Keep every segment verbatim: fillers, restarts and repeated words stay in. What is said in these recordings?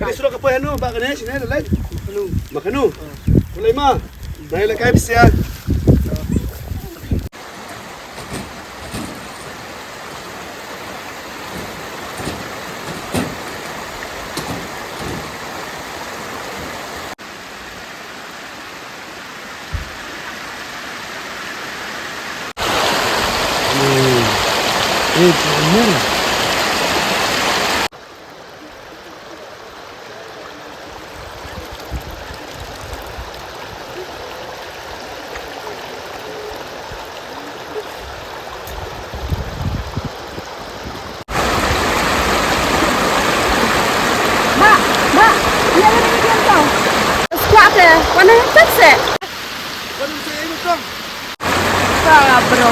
Ki surok ka poi hanu, ba kane sini le. Hanu, ma kanu. Ulai ma. Dai le kai bisia. Ba, ba, ïa ïa ïa ïa. Squat eh, wan eh, tak se. Wan se ini tong. Ka bro.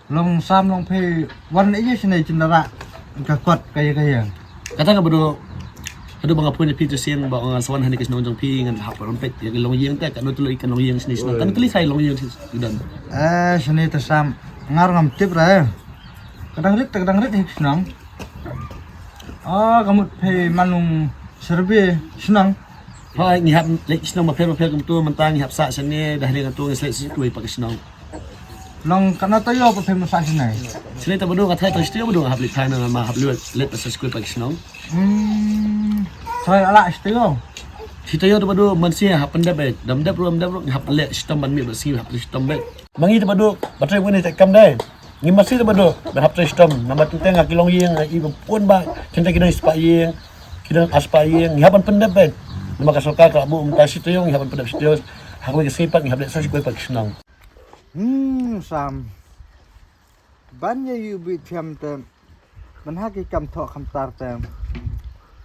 Long Sam long phi wan ïa shane chin dara ka kot ka ïa ka ïa. Kata ka bado. Haduh ba nga pun ïa phi tu sien ba ngan sa wan hangne ka shnong jong phi ngan hap wan peit ïa ka longïing te ka no tu ïa ka longïing shane shnong. Kan kali sai longïing shane shnong. Eh, shane te Sam ngar ngam tip ra. Ka dang rit te ka dang rit hi ka shnong. Ah, ka mut phi man long survey shnong. Hooid, ngi hap leit shnong bapher bapher kumtu, mynta ngi hap sah shane, dah leit kumtu ngi sa leit sha kawei pat ka shnong. Long katno taïew ba phi mut sah shane? Shane te bado nga tharai tang shi taïew bado nga hap leit phai na ma hap leit leit pat sha kawei pat ka shnong. Hmm. Tharai ala shi taïew? Shi taïew te bado man shi hap pyndep eh. Dam dep ruh, dam dep ruh, ngi hap leit shitom ban mih ba sngi hap leit shitom beit. Ma ngi te bado, ba trei wani te kam dei. Ngi masi te bado, ba hap trei shitom, namar teng teng ki longïing, i ba pun ba, teng teng ki dang spah ïing, ki dang spah ïing, ngi hap ban pyndep beit. Namar ka sorkar ka la buh mynta shi taïew, ngi hap ban pyndep shi taïew. Ha kawei ka sngi pat ngi hap leit sa shi kawei pat ka shnong. Hmm, Sam. Ban ïa ïu bit thiam te. Ban ha ki kam thoh kam tar te.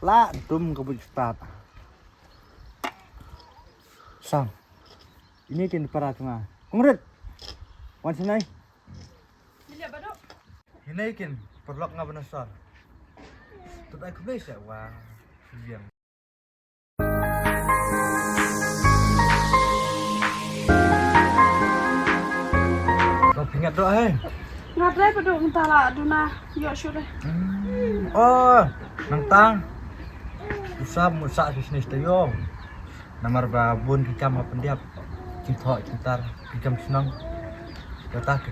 La dum ka buit stad. Sam. Ini kin para tunga. Kongrit. Wan sinai. Hinai kin paralok nga ba na sor. Tut ai kumne sha wa. Liang. Ko pingat doh hai. Nga dei ba doh mynta la duna ïoh shuh dei. Oh, nang tang. Usah musa sisnis tayo. Namar ba bun ki kam ha pyndiap, ki thoh ki tar, ki kam shnong. Kata ki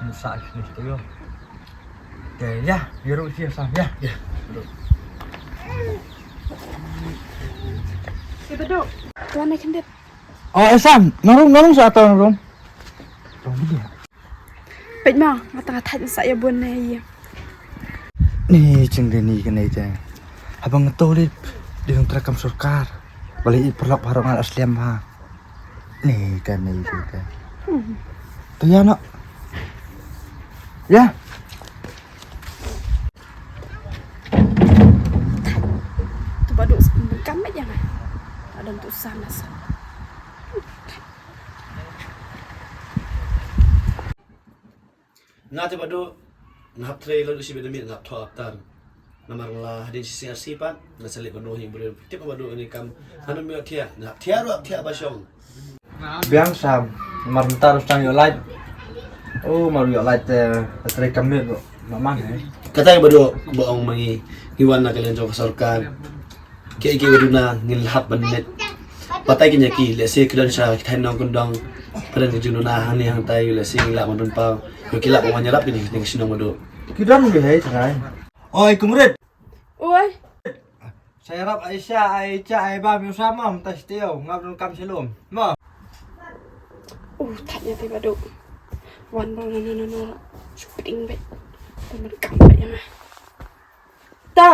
musa shisha to yo. Te ya, ya ruh shi sam ya. Ya. Kita duk. Tuan ni kendit. Oh, eh, Sam, narung narung sa atau narung. Tong dia. Peit mo, nga tang thait sa ïa bun ne ïa. Ni jingdei ni kane te. Haba nga to leit dei ngan treikam sorkar. Ba leit paralok baroh ngan slem ha. Ni kane te. To ïa noh. Ïa. To ba duk sa kam ïa nga. Adam tu sana sa. Nga te ba duk nga hap trei la duk shi bad miet nga hap thoh hap tar. Namar nga la hadien shi sngi ar sngi pat nga sa leit ban noh ïa ki briew. Tip ba duk ni kam hangne ym ïoh thiah, nga hap thiah ruh hap thiah ba shong. Biang Sam, mar mynta ruh sdang ïoh lait. Oh, mar ïoh lait te, te trei kam miet ruh. Namar eh. Kata ba duk ba ong ma ngi, ngi wan na ka liang jong ka sorkar. Ki, ki duna ngin hap ban met. Batai ki ïa ki, lehse ki don sha ki thaiñ nongkyndong. Pyrshah ki duna hangne hangtai, lehse ngi lah ban pynpaw. Ïoh ki lah ban wan ïarap kine ki shnong ba duk. Ki don ki hei trai. Oi, Kong Rit. Oi. Sa ïarap Aisha, Aisha, ai ba mi usah mam ta shteo, ngap don kam shalom. Mo. Uh, thait ïa te ba duk. Wan ba no no no no. Shu pdeng beit. Pynban kam beit ïa ma. Ta.